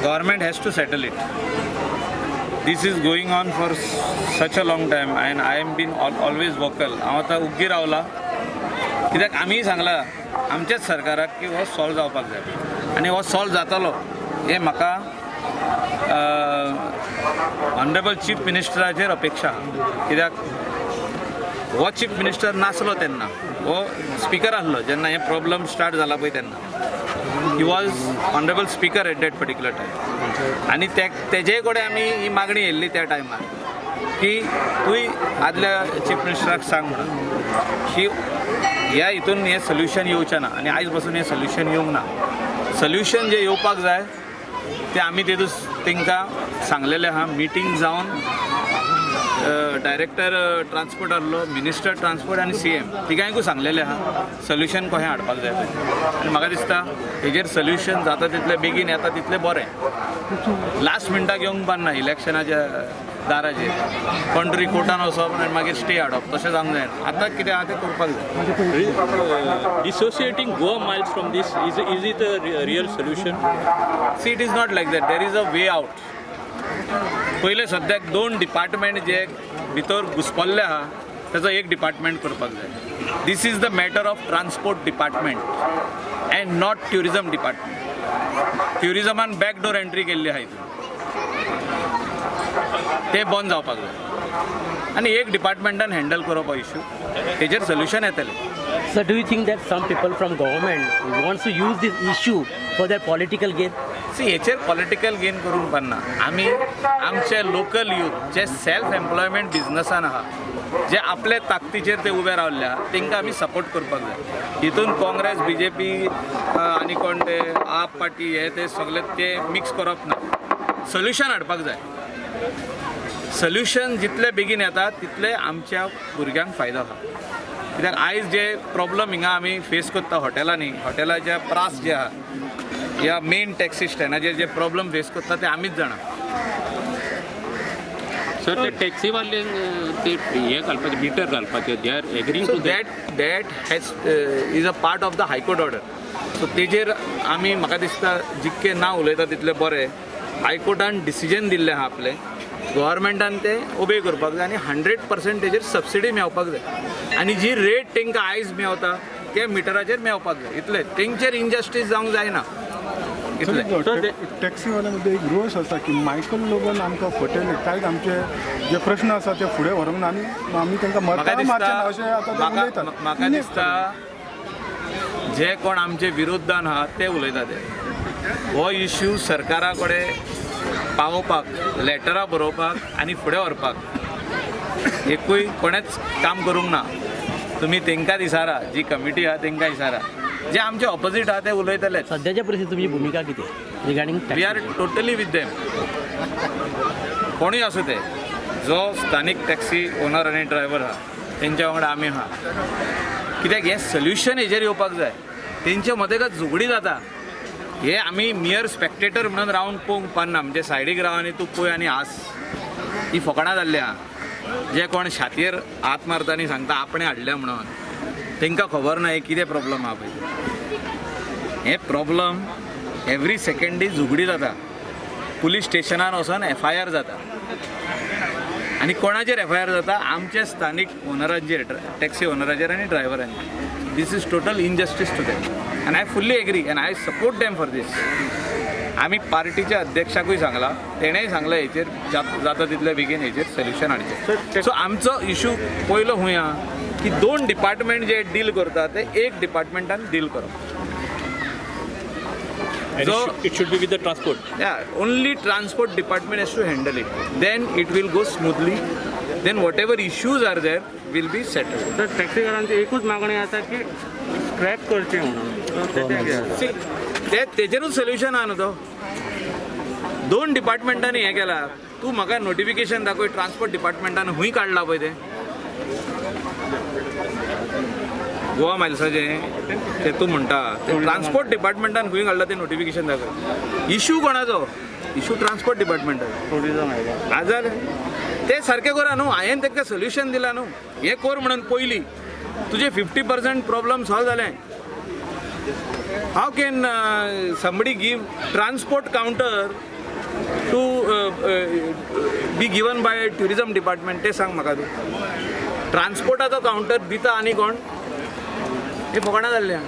Government has to settle it. This is going on for such a long time and I am been always vocal. हांव आतां उग्गी रावला कित्याक आमीय सांगला आमच्याच सरकाराक की हो सॉल्व जावपाक जाय आनी हो सॉल्व जातलो हें म्हाका ऑनरेबल चीफ मिनिस्टराचेर अपेक्षा आहा. कित्याक हो चीफ मिनिस्टर नासलो तेन्ना, हो स्पिकर आसलो जेन्ना हे प्रॉब्लम स्टार्ट जाला पळय तेन्ना, he was honourable speaker at that particular time. आनी तेजे कडेन आमी ही मागणी येयल्ली त्या टायमार की तूंय आदल्या चीफ मिनिस्टराक सांग म्हणून की ह्या हितून हें सोल्युशन येवचें ना आनी आयज पासून हें सोल्युशन येवंक ना. सोल्युशन जें येवपाक जाय तें आमी तेदूस तांकां सांगलेलें आहा. मिटींग जावन डायरेक्टर ट्रान्सपोर्ट आहलो, मिनिस्टर ट्रान्सपोर्ट आनी CM तिगांयकूय सांगलेलें आहा सोल्युशन कशें हाडपाक जाय तें. आनी म्हाका दिसता हेजेर सोल्युशन जाता तितलें बेगीन येता तितलें बरें. लास्ट मिनटाक येवंक पारना इलेक्शनाच्या दाराचेर कोण तरी कोर्टान वचप आनी मागीर स्टे हाडप तशें जावंक जायना. आतां कितें आहा तें करपाक जाय. Dissociating Goa Miles from this, is it a real solution? See, it is not like that. There is a way out. पयले सद्याक दोन डिपार्टमेंट जे भितर घुसपल्ले आहा तेजो एक डिपार्टमेंट करपाक जाय. This is the matter of transport department and not tourism department. ट्युरिजमान backdoor entry केल्ली आहा हितून, ते बंद जावपाक जाय आनी एक डिपार्टमेंटान हँडल करप हो इशू, तेजेर सोल्युशन येतलें. Sir, do you think that some people from government wants to use this issue for their political gain? See, हेचेर पॉलिटिकल गेन करूंक पारना. आमी आमचे लोकल यूथ जे सेल्फ एम्प्लॉयमेंट बिजनसान आहा, जे आपले ताकदीचेर ते उबे रावल्ले आहा, तांकां आमी सपोर्ट करपाक जाय. हितून काँग्रेस, BJP आनी कोण ते आप पार्टी हे ते सगळे ते मिक्स करप ना. सोल्युशन हाडपाक जाय. सोल्युशन जितले बेगीन येता तितले आमच्या भुरग्यांक फायदो आहा. कित्याक आयज जे प्रॉब्लम हिंगा आमी फेस करता हॉटेलांनी, हॉटेलाचे प्रास जे आहा ह्या मेन टॅक्सी स्टँडाचेर जे प्रॉब्लम फेस करता ते आमीच जाणा. सर, ते टॅक्सीवाले ते हे घालपाचे, मिटर घालपाचे, they are agreeing to that. That has is a part of the high court order. So तेजेर आमी म्हाका दिसता जितके ना उलयता तितलें बरें. हायकोर्टान डिसिजन दिल्लें आहा आपलें, गव्हर्मेंटान तें ओबे करपाक जाय आनी 100% तेजेर सबसिडी मेळपाक जाय आनी जी रेट तांकां आयज मेवता त्या मिटराचेर मेवपाक जाय. इतलें तेंचेर इनजस्टीस जावंक जायना. इतलें. टॅक्सीवाल्या मदीं एक रोस आसा की मायकल लोबोन आमकां फटयले, कांयच आमचे जे प्रश्न आसा ते फुडें व्हरूंक ना आनी आमी तांकां मरता मारचे ना अशें आतां ते उलयतात. म्हाका दिसता जे कोण आमचे विरुद्धान आहा ते उलयता. ते हो इश्यू सरकारा कडेन पावोवपाक, लेटरां बरोवपाक आनी फुडें व्हरपाक एकूय कोणेंच काम करूंक ना. तुमी तांकां दिसारा, जी कमिटी आहा तांकां दिसारा, जे आमचे ऑपोजीट आहा ते उलयतले. सद्याच्या परिस्थितीत तुमची भुमिका कितें regarding? We are totally with them. कोणूय आसूं ते, जो स्थानीक टॅक्सी ओनर आनी ड्रायव्हर आहा तेंच्या वांगडा आमी आहा. कित्याक हें सोल्युशन हेजेर येवपाक जाय. तेंच्या मदें झगडी जाता हे आमी मियर स्पेक्टेटर म्हणून रावन पळोवंक पारना. म्हणजे सायडीक राव आनी तूं पळय आनी हांस, ही फकाणां जाल्ली आहा. जे कोण छातयेर हात मारता आनी सांगता आपणें हाडल्या म्हणून, तांकां खबर ना हे कितें प्रॉब्लम आहा पळय. हे प्रॉब्लम एवरी सेकेंडी झगडी जाता, पुलीस स्टेशनार वचोन FIR जाता आनी कोणाचेर FIR जाता? आमचे स्थानीक ओनरांचेर, टॅक्सी ओनराचेर आनी ड्रायव्हरांचेर. This is total injustice to them and I fully agree and I support them for this. आमी पार्टीच्या अध्यक्षाकूय सांगलां, तेणेय सांगलां हेचेर जाता तितले बेगीन हेचेर सोल्युशन हाडचें. सो आमचो इशू पयलो खंय आहा की दोन डिपार्टमेंट जे डील करता ते एक डिपार्टमेंटान डील करप. It should be with the transport. Yeah, only transport department has to handle it. Then it will go smoothly. Then whatever issues are there will be settled. Sir, टॅक्सीकारांची एकूच मागणी आसा की scrap करची म्हणून. See, ते तेजेरूच solution आहा न्हू. तो दोन डिपार्टमेंटांनी हें केलां. तूं म्हाका नोटिफिकेशन दाखय ट्रान्सपोर्ट डिपार्टमेंटान खंय काडलां पळय तें गोवा मायल्साचें तें तूं म्हणटा तें ट्रान्सपोर्ट डिपार्टमेंटान खंय काडलां तें नोटिफिकेशन दाखय. इशू कोणाचो? इशू ट्रान्सपोर्ट डिपार्टमेंटाचो. आज जालें तें सारकें करा न्हू. हांवें तांकां सोल्युशन दिलां न्हू, हें कर म्हणून. पयलीं तुजें 50% प्रॉब्लम सॉल्व जालें. How can somebody give transport counter to be given by tourism department? तें सांग म्हाका तूं. ट्रान्सपोर्टाचो कावंटर दिता आनी कोण? हें फकाणां जाल्लें.